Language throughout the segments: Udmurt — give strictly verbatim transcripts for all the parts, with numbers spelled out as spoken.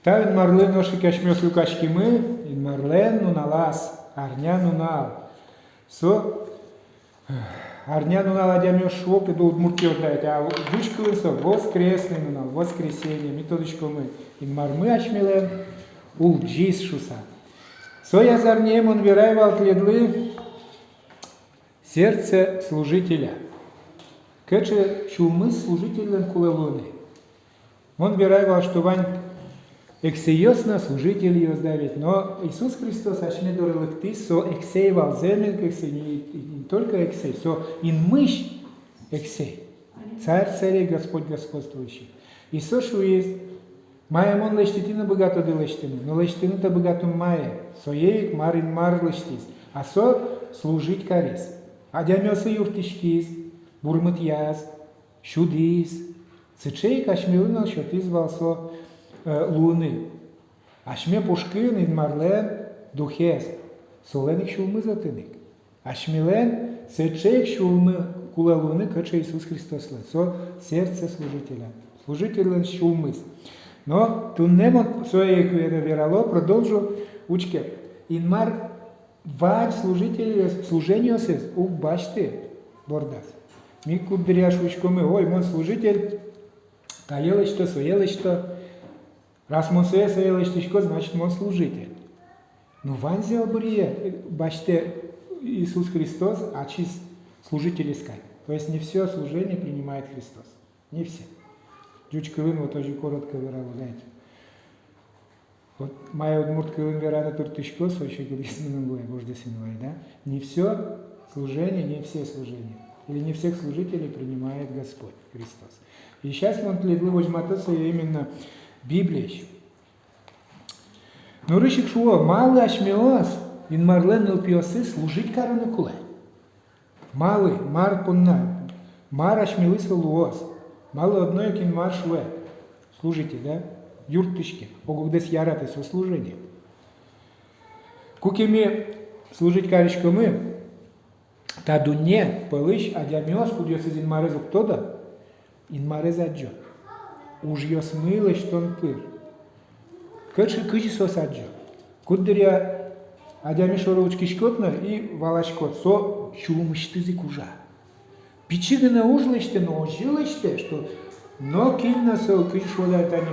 Та Инмарлы нош ик асьмеос люкаськимы, Инмарлэн нуналаз, арня нунал. Со арня нунал адямиос шуо, пе, удмурт кылын, да, а ӟуч кылын со воскресный нунал, воскресенье, ми тодӥськомы, Инмармы асьмелэн улӟиз шуса. Со азьлане мон верай вал тӥледлы сердце служителя. Кыӵе сюлмыз служительлэн кулэ луыны. Мон верай вал, что вань эксэйёс но служительёс, да ведь, но Иисус Христос асьме доры лыктӥз, со эксэй вал, зэмзэ ик эксэй, не, не только эксэй, со инмысь эксэй, Царь царей, Господь господствующий. И со шуиз: мае мон лэсьтӥ, тӥ но быгатоды лэсьтыны, но лэсьтыны-то быгатом мае, сое ик, мар Инмар лэсьтӥз, а со служить кариз. Адямиослы юрттӥськиз, бурмытъяз, сюдӥз, сыӵе ик асьмелы но сётӥз вал со, э, луыны. Асьме пушкын Инмарлэн Духез, солэн ик сюлмыз отын ик. Асьмелэн сыӵе ик сюлмы кулэ луыны, кыӵе Иисус Христослэн. Со сердце служителя. Служительлэн сюлмыз. Но туннэ мон сое ик вера-, верало, продолжу, учке. Инмар вань служительёс, служениосыз уг басьты бордаз. Ми куддыръя шуиськомы: ой, мон служитель, тае лэсьто, сое лэсьто. Раз мон сое, сое лэсьтӥсько, значит, мон служитель. Но ваньзэ ӧбырие, э, басьтэ Иисус Христос ачиз служителез кадь. То есть не всё служение принимает Христос. Не всё. Ӟуч кылын вот озьы коротко верало, знаете. Вот мае удмурт кылын вераны туртӥсько, со ещё кылгес мыным луэ, вождэс ини вай, да? Не всё служение, не все служения. Или не всех служителей принимает Господь Христос. И сейчас мон тӥледлы возьмато сое именно Библиысь. Нырысь ик шуо, малы асьмеос, Инмарлэн нылпиосыз, служить карыны кулэ. Малы, мар понна, мар асьмелы со луоз, малы одно ик Инмар шуэ: служите, да, юрттӥське, ог-огдэс яратэ, со служение. Куке ми служить кариськомы, та дунне пӧлысь адямиос, кудъёсыз Инмарез уг тодо, Инмарез адӟо ужъёсмы лэсьтон пыр. Кыӵе, кызьы соос адӟо? Куддыръя адями шоры учкиськод но и валаськод: со сюлмысьтыз ик ужа. Пичи гинэ уж лэсьтэ но, озьы лэсьтэ, что нокин но со, кызьы шуод ай тани,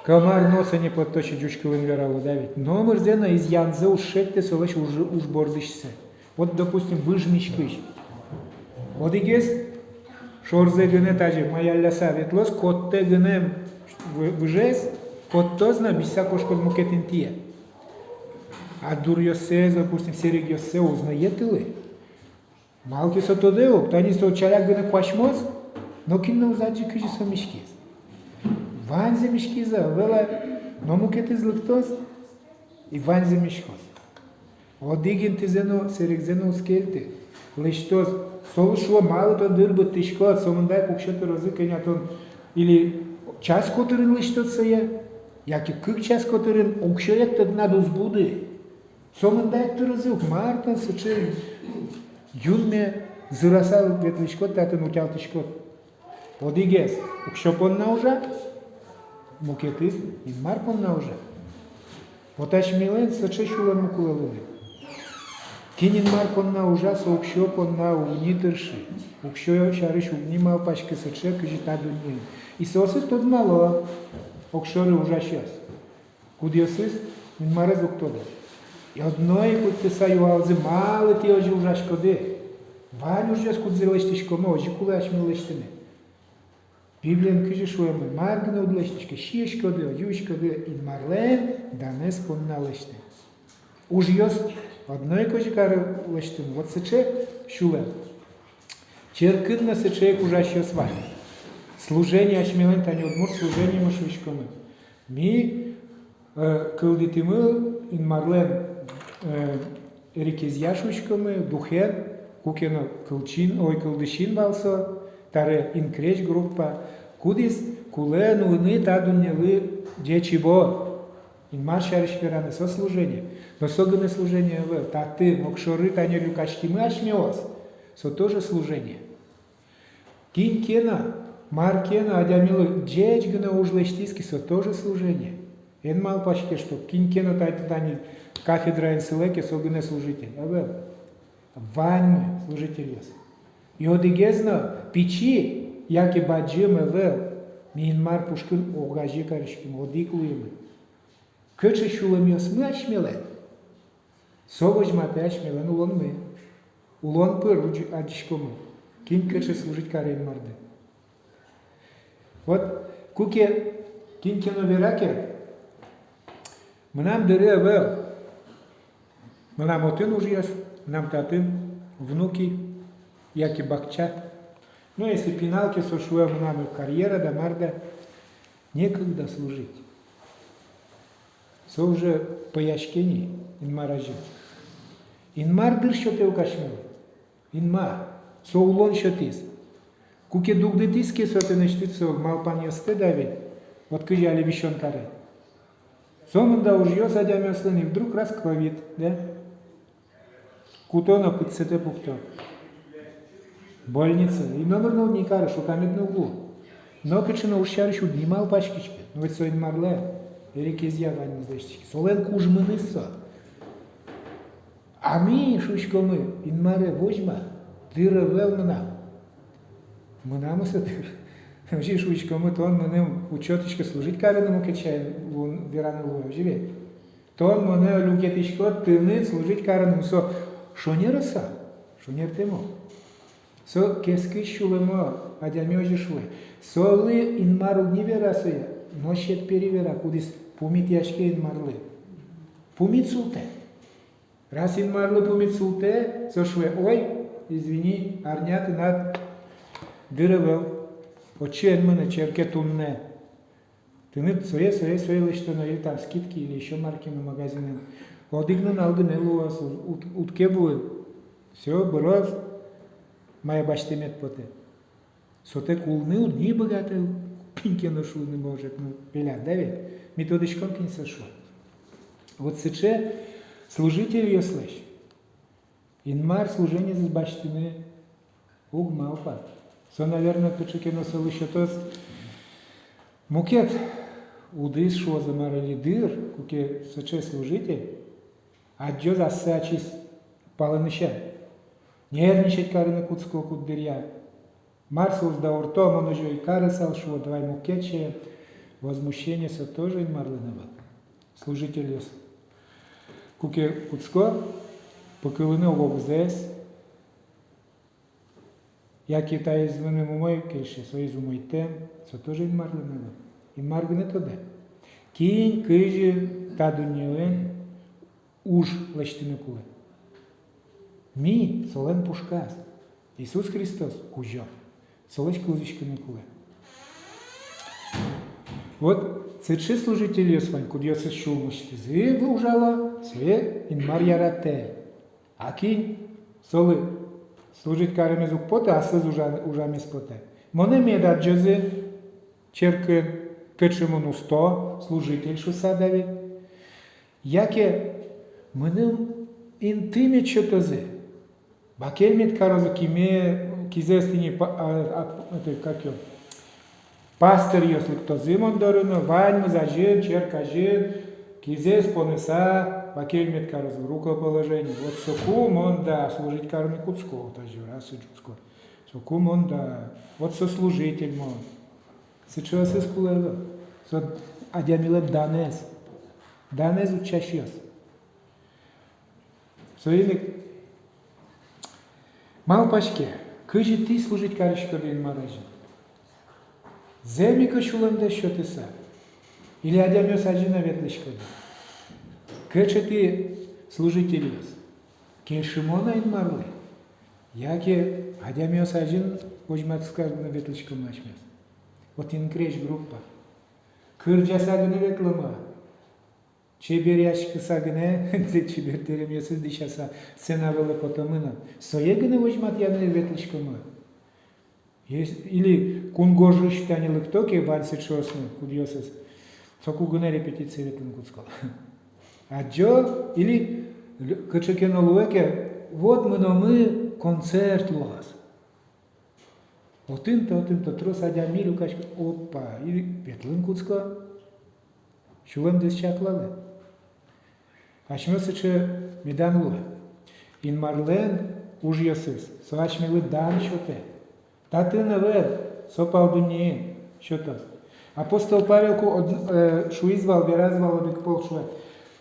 комар носа не подточит, ӟуч кылын верало, да ведь. Номырзэ но, изъянзэ уз шедьтэ солэсь уж, уж бордысьсэ. Вот, допустим, выж миськись. Одӥгез шорзэ гинэ тазьы маялляса ветлоз, коттэ гинэ вы-, выжез, коттоз но миськыса кошкоз мукет интые. А дуръёссэ, допустим, серегъёссэ уз но йӧтылы. Малы ке со тодэ ук, тани со ӵаляк гинэ куасьмоз, нокин но уз адӟы, кызьы со миськиз. Ваньзэ миськиз-а, ӧвӧл-а, но мукетыз лыктоз и ваньзэ миськоз. Одӥг интызэ но, серегзэ но уз кельты. Лэсьтоз, солы шуо: малы тон дыр быдтӥськод, сомында ик уксё тырозы кӧня тон, или час котырын лэсьтод сое, яке кык час котырын, уксёед тынад уз буды. Сомында ик тырозы ук, мар тон сыӵе юнме зыраса ветлӥськод, татын утялтӥськод. Одӥгез уксё понна ужа, мукетыз Инмар понна ужа. Вот асьмелэн сыӵе сюлэммы кулэ луыны. Кин Инмар понна ужа, со уксё понна уг ни тыршы, уксё сярысь уг ни малпаськы сыӵе, кызьы та дуннеын. И соосыз тодмало огшоры ужасьёс, кудъёсыз Инмарез уг тодо. И одно ик кутскыса юалозы: малы тӥ озьы ужаськоды? Вань ужъёс, кудзэ лэсьтӥськомы, озьы кулэ асьмелы лэсьтыны. Библиын кызьы шуэмын: мар гинэ уд лэсьтӥське, сиськоды, юиськоды, Инмарлэн данэз понна лэсьтэ. Ужъёс одно ик озьы кары лэсьтыны. Вот сыӵе сюлэм. Черкын но сыӵе ик ужасьёс вань. Служение асьмелэн, тани удмурт служениемы шуиськомы. Ми, э, кылдытӥмы Инмарлэн, э, эрикезъя шуиськомы, духен, куке но кылчин, ой, кылдысин вал со, таре инкрезь группа, кудӥз кулэ нуыны та дуннелы ӟеч ивор. Инмар сярысь вераны, со служение. Но со гинэ служение ӧвӧл, татын огшоры тани люкаськимы асьмеос, со тоже служение. Кин ке но, мар ке но адямилы ӟеч гинэ уж лэсьтӥз ке, со тоже служение. Эн малпаське, что кин ке но тани, тани кафедраын сылэ ке, со гинэ служитель. Ӧвӧл. Ваньмы служительёс. И одӥгез но пичи яке бадӟым ӧвӧл. Ми Инмар пушкын огазе кариськимы, одӥг луимы. Кыӵе сюлэмъёсмы асьмелэн, со возьматэ асьмелэн улонмы. Улон пыр уж адӟиськомы, кин кыӵе служить каре Инмарды. Вот куке кин ке но вера ке, мынам дыре ӧвӧл, мынам отын ужъёс, мынам татын внуки, яке бакча. Но если пинал ке, со шуэ, мынам карьера да мар да, некогда служить. Со уже пӧяське ни Инмар азьын. Инмар дыр сётэ ук асьмелы. Инмар, со улон сётӥз. Куке дугдытӥз ке со тынэсьтыд со малпанъёстэ, да ведь, вот кызьы али висён каре. Сомында ужъёс адямиослэн, и вдруг раз ковид, да? Куто но пытсэтэ пукто. Больница. И номыр но уд ни кары, шукамед но уг лу. Но кыӵе но уж сярысь уд ни малпаськиськы. Но ведь со Инмарлэн эрекезъя ваньмыз лэсьтӥське. Солэн кужмыныз со. А ми шуиськомы: Инмаре, возьма, дыр ӧвӧл мынам. Мынам-а со дыр? Озьы шуиськомы: тон мыным учётӥськод служить карыны мукет сямен, вераны луэ, озьы ведь? Тон монэ люкетӥськод тыныд служить карыны. Со шонер-а со? Шонертэм ук. Со кескич сюлэмо адями озьы шуэ. Солы Инмар уг ни вера сое, но сьӧд пери вера, кудӥз пумитъяське Инмарлы. Пумит султэ. Раз Инмарлы пумит султэ, со шуэ: ой, извини, арня тынад дыр ӧвӧл, отчы эн мыны черке туннэ. Тыныд сое, сое, сое лэсьтоно, или там скидки, или ещё мар ке но магазинын. Одӥг нунал гинэ луоз, уд, уд ке вуы, всё, быроз, мае басьтэмед потэ. Сотэк улыны уд ни быгаты, кин ке но шуыны может, ну, пеляд, да ведь? Ми тодӥськом, кин со шуэ. Вот сыӵе служительёслэсь Инмар служенизэс басьтыны уг малпа. Со, наверно, кыӵе ке но солы сётоз мукет удыс, шуозы, мар али, дыр, куке сыӵе служитель адӟоз ассэ ачиз палэнысен. Нервничать карыны кутско куддыръя. Мар соос даурто, мон озьы ӧй карысал, шуо, давай мукет сямен. Возмущение со тоже Инмарлэн ӧвӧл. Служительёс куке кутско пыкылыны ог-огзэс, яке таиз мыным умой кельше, соиз умойтэм, со тоже Инмарлэн ӧвӧл. Инмар гинэ тодэ, кин кызьы та дуннеын уж лэсьтыны кулэ. Ми солэн пушказ. Иисус Христос кузё. Солэсь кылзӥськыны кулэ. Вот сыӵе служительёс вань, кудъёсыз сюлмысьтызы ужало, сое Инмар яратэ. А кин солы служить каремез уг поты, аслыз ужа-, ужамез потэ. Монэ мед адӟозы черкын, кыӵе мон усто служитель шуыса, да ведь. Яке мыным инты мед сётозы. Бакель мед карозы, киме, кизэс тӥни па-, а, а, это, как её, пастыръёс лыктозы мон доры но, ваньмыз азьын, черк азьын, кизэс поныса, бакель мед карозы, рукоположение. Вот соку мон, да, служить карыны кутско, вот озьы раз ӝутско. Соку мон, да, вот со служитель мон. Сыӵеосыз кулэ ӧвӧл. Со адямилэн данэз. Данэз утчасьёс. Соин ик малпаське, кызьы тӥ служить кариськоды Инмар азьын. Зэм ик-а сюлэмдэс сётыса, или адямиос азьын-а ветлӥськоды? Кыӵе тӥ служительёс? Кельшымон-а Инмарлы? Яке адямиос азьын возьматыса гинэ ветлӥськом асьмеос? Вот инкрезь группа. Кырӟаса гинэ ветлом-а? Чеберъяськыса гинэ, чебер дэремъёсыз дӥсяса, сцена вылэ потом-а? Сое гинэ возьматъяны ветлӥськом-а? Ес-, или кунгожысь тани лыкто ке вань сыӵеос но, кудъёсыз, соку гинэ репетицие ветлыны кутско. Адӟо, или лю-, кыӵе ке но луэ ке, вот мыномы, концерт луоз. Отын-то, отын-то трос адями люкасько, опа, и ветлыны кутско. Сюлэмдэс чаклалэ. Асьмеос сыӵе медам луэ. Инмарлэн ужъёсыз, со асьмелы дан сётэ. Татын ӧвӧл, со пал дуннеын сётоз. Апостол Павел ку од-, э, шуиз вал, вераз вал одӥг пол, шуэ: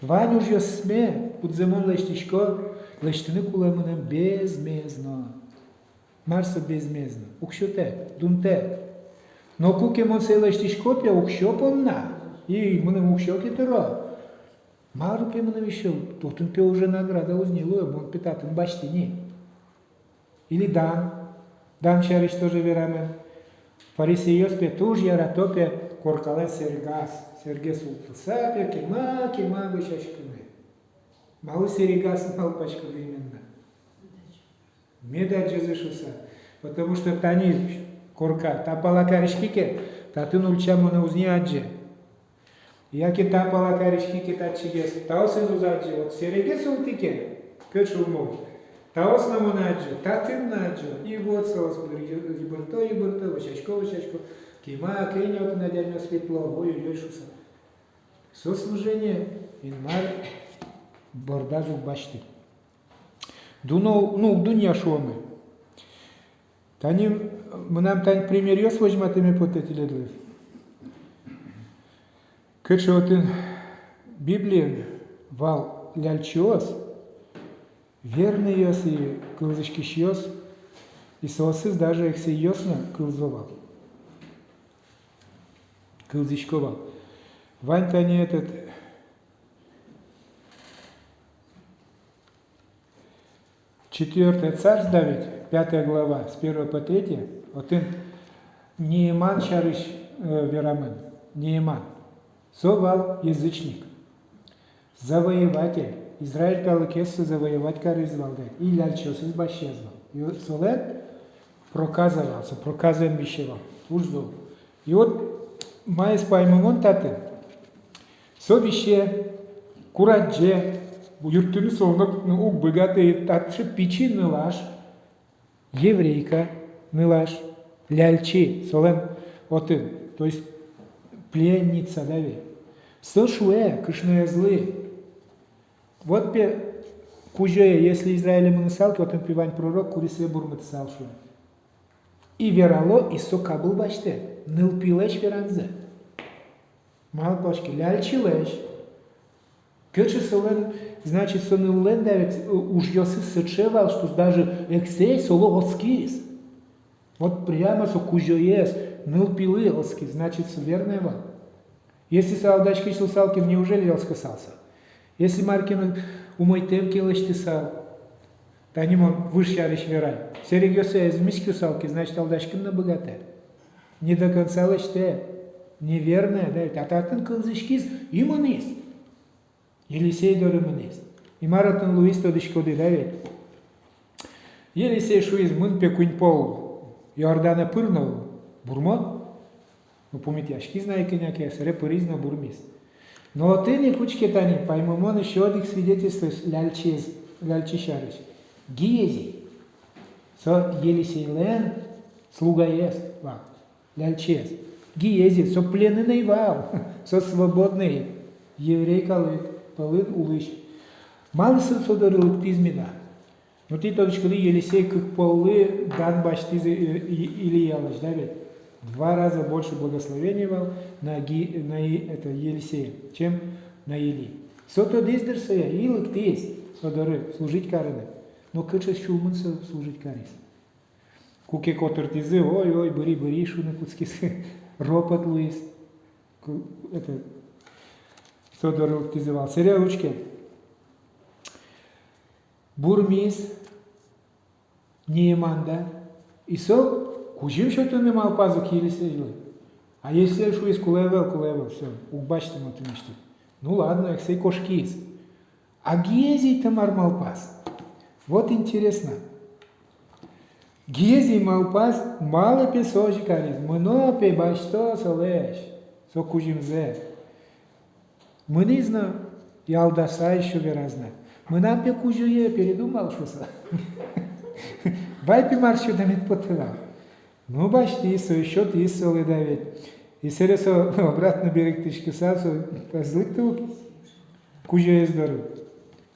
вань ужъёсме, кудзэ мон лэсьтӥсько, лэсьтыны кулэ мыным безмездно. Мар со безмездно? Уг сётэ, дунтэ. Но куке мон сое лэсьтӥсько, пе, уксё понна, и мыным уксё ке тыро, мар, пе, мыным ещё? Татын, пе, уже награда уз ни луы, мон, пе, татын басьтӥ ни. Или дан. Дан сярысь тоже верамын. Фарисейёс, пе, туж ярато, пе, коркалэн сэрегаз. Сэрегез султыса, пе, кема-кема вӧсяськыны. Малы сэрегаз малпаськоды именно? Мед адӟозы шуыса. Потому что тани корка та пала кариськи ке, татын ульча монэ уз ни адӟе. Яке та пала кариськи ке, татчыгес таосыз уз адӟе. Вот сэрегез султӥ ке, кыӵе умой. Таос но монэ адӟо, татын но адӟо. И вот соос йыбырто-йыбырто, вӧсясько-вӧсясько. Кема, кӧня отын адямиос ветло, ой-ой-ой шуыса. Со служение Инмар бордаз уг басьты. Дуно, ну, уг дунъя, шуомы. Тани мынам тани примеръёс возьматэме потэ тӥледлы. Кыӵе отын Библиын вал ляльчиос, верныйёс и кылзӥськисьёс, и соосыз даже эксэйёс но кылзо вал. Кылзӥсько вал. Вань тани этот Четвёртое Царств, да ведь, пятая глава, с первого по третье, отын Нееман сярысь, э, верамын. Нееман. Со вал язычник, завоеватель. Израиль калыкез со завоевать кариз вал, да, и ляльчиосыз басьтӥз вал. И солэн проказа вал, со проказаен висе вал. Уж зол. И вот маиз паймымон татын. Со висе, курадӟе, юрттыны со уг, ну, уг быгаты, таӵе пичи нылаш, еврейка нылаш, ляльчи, солэн отын, то есть пленница, да ведь. Со шуэ кышноезлы: вот, пе, кузёе, если Израиле мынысал ке, отын, пе, вань пророк, кудӥз сое бурмытысал, шуэ. И верало, и со кабыл басьтэ нылпилэсь веранзэ. Малпаське, ляльчилэсь. Кыӵе солэн, значит, со ныллэн, да ведь, э, ужъёсыз сыӵе вал, что даже эксэй солы оскиз. Вот прямо со кузёез нылпилы оскиз, значит, со верный вал. Если со алдаськись луысал ке, неужели оскысал со? Если мар ке но умойтэм ке лэсьтысал, тани мон выж сярысь верай, сэрегъёссэ ӧз миськысал ке, значит, алдаськыны но быгатэ. Не до конца лэсьтэ, неверная, да ведь, а татын кылзӥськиз и мынӥз. Елисей доры мынӥз. И мар отын луиз, тодӥськоды, да ведь? Елисей шуиз: мын, пе, куинь пол Иорданэ, пыр но бурмод. Ну, пумитъяськиз на ик кӧня ке, собере пыриз но бурмиз. Но отын ик учке тани, паймымон ещё одӥг свидетельство ляльчиез, ляльчи сярысь. Гиези. Со Елисейлэн слугаез вал. Ляльчиез. Гиези, со пленный ӧй вал, со свободный, еврей калык пӧлын улӥсь. Малы со со доры лыктӥз меда? Ну, тӥ тодӥськоды, Елисей кык поллы дан басьтӥз, э, И-, Илиялэсь, да ведь? Два раза больше благословений вал на Ги-, на И-, это, Елисея, чем на Илии. Со тодӥз, дыр, сое, и лыктӥз со доры служить карыны. Но кыӵе сюлмын со служить кариз? Куке котыртӥзы, ой-ой, быри, быри шуыны кутскиз, ропот луиз. Ку-, это, со доры лыктӥзы вал. Собере учке. Бурмиз Нееман, да. И со кузьым сётыны малпаз ук Елисейлы. А Елисей шуиз: кулэ ӧвӧл, кулэ ӧвӧл, всё, уг басьты мон тынэсьтыд. Ну ладно, эксэй кошкиз. А Гиези-то мар малпаз? Вот интересно. Гиези малпаз, малы, пе, со озьы кариз. Мыно, пе, басьто солэсь со кузьымзэ. Мынӥз но, и алдаса ещё вераз на: мынам, пе, кузёе передумал шуыса. Вай, пе, мар сётэмед потэ вал. Ну, басьтӥз со, сётӥз солы, да ведь. И сэре со обратно берыктӥськыса, со ӧз лыкты ук кузёез доры,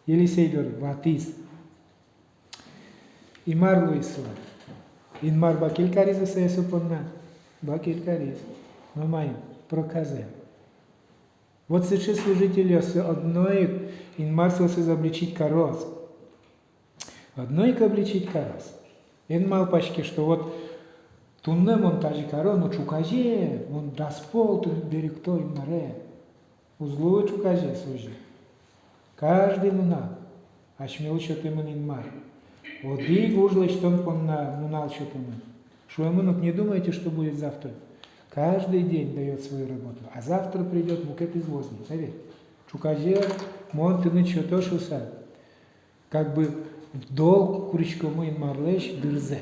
Елисей доры, ватӥз. И мар луиз со? Инмар бакель кариз-а сое со понна? Бакель кариз. Но маин, проказэн. Вот сыӵе служительёс, одно ик Инмар соосыз обличить кароз. Одно ик обличить кароз. Эн малпаське, что вот туннэ мон тазьы каро, но ӵуказе мон дас пол тыныд берыкто, Инмаре. Уз луы ӵуказе озьы. Каждый нунал асьмелы сётэмын Инмар. Одӥг уж лэсьтон понна нунал сётэмын. Шуэмын ук: не думайте, что будет завтра. Каждый день даёт свою работу. А завтра придёт мукетыз возник. Ӵуказе мон тыныд сёто шуыса, как бы в долг куриськомы Инмарлэсь дырзэ.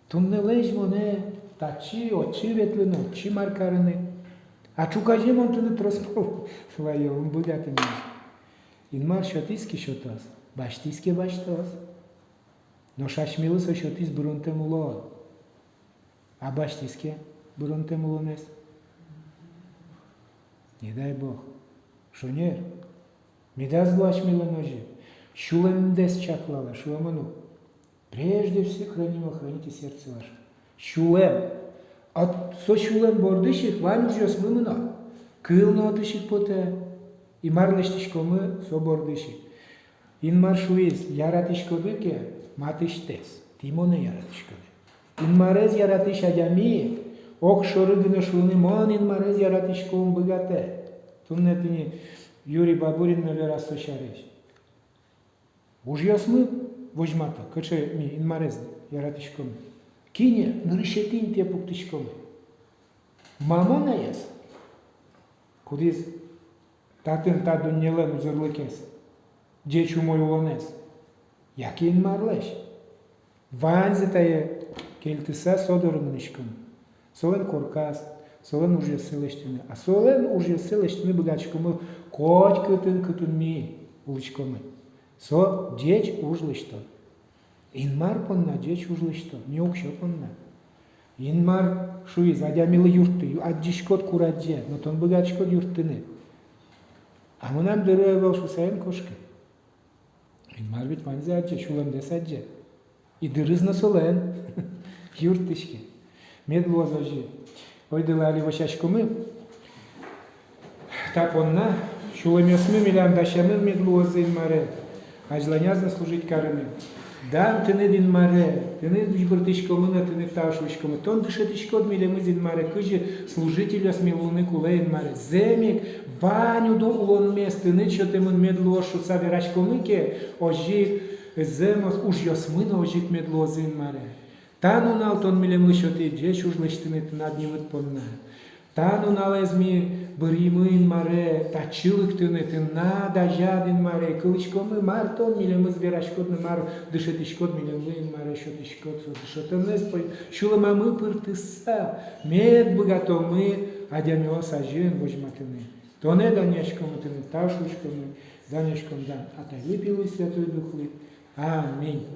Туннэлэсь монэ татчы, отчы ветлыны, отчы мар карыны. А ӵуказе мон тыныд трос пол вайо, ум быгатэ ни. Инмар сётӥз ке, сётоз, басьтӥз ке, басьтоз. Нош асьмелы со сётӥз быронтэм улон. А басьтӥз ке быронтэм улонэз? Не дай бог. Шонер. Медаз луы асьмелэн озьы. Сюлэмдэс чаклалэ, шуэмын ук. Прежде всего хранимого храните сердце ваше. Сюлэм. А со сюлэм бордысь ик вань ужъёсмы мыно. Кыл но отысь ик потэ. И мар лэсьтӥськомы, со бордысь ик. Инмар шуиз: яратӥськоды ке матысьтэс, тӥ монэ яратӥськоды. Инмарез яратӥсь адями огшоры гинэ шуыны: мон Инмарез яратӥсько, ум быгатэ. Туннэ тӥни Юрий Бабурин но вераз со сярысь. Ужъёсмы возьмато, кыӵе ми Инмарез яратӥськомы. Кинэ нырысетӥ интые пуктӥськомы? Мамонаез, кудӥз татын та дуннелэн узырлыкез, ӟеч умой улонэз, яке Инмарлэсь? Ваньзэ тае кельтыса, со доры мынӥськом. Солэн корказ, солэн ужъёссэ лэсьтыны. А солэн ужъёссэ лэсьтыны быгатӥськомы котькытын, кытын ми улӥськомы. Со ӟеч уж лэсьтон. Инмар понна ӟеч уж лэсьтон, не уксё понна. Инмар шуиз: адямилы юртты, ю-, адӟиськод курадӟе, но тон быгатӥськод юрттыны. А мынам дыры ӧвӧл шуыса эн кошкы. Инмар ведь ваньзэ адӟе, сюлэмдэс адӟе. И дырыз но солэн. Юрттӥське. Мед луоз озьы. Ойдолэ али вӧсяськомы та понна. Сюлэмъёсмы милям дасямын мед луозы, Инмаре, азьланяз но служить карыны. Дан тыныд, Инмаре, тыныд ӟыбыртӥськомы но тыныд тау шуиськомы. Тон дышетӥськод милемыз, Инмаре, кызьы служительёс ми луыны кулэ, Инмаре. Зэм ик, вань удо улонмес тыныд сётэмын мед луоз шуыса вераськомы ке, озьы ик зэмос ужъёсмы но озьы ик мед луозы, Инмаре. Та нунал тон милемлы сётӥд ӟеч уж лэсьтыны тынад нимыд понна. Та нуналэз ми быръимы, Инмаре, татчы лыктыны, тынад азяд, Инмаре, кылӥськомы, мар тон милемыз вераськод но мар дышетӥськод милемлы, Инмаре, сётӥськод со дышетонэз пой-, сюлмамы пыртыса, мед быгатомы адямиос азьын возьматыны. Тонэ данъяськомы, тыныд тау шуиськомы, данъяськом дан Атайлы, Пилы, Святой Духлы. Аминь.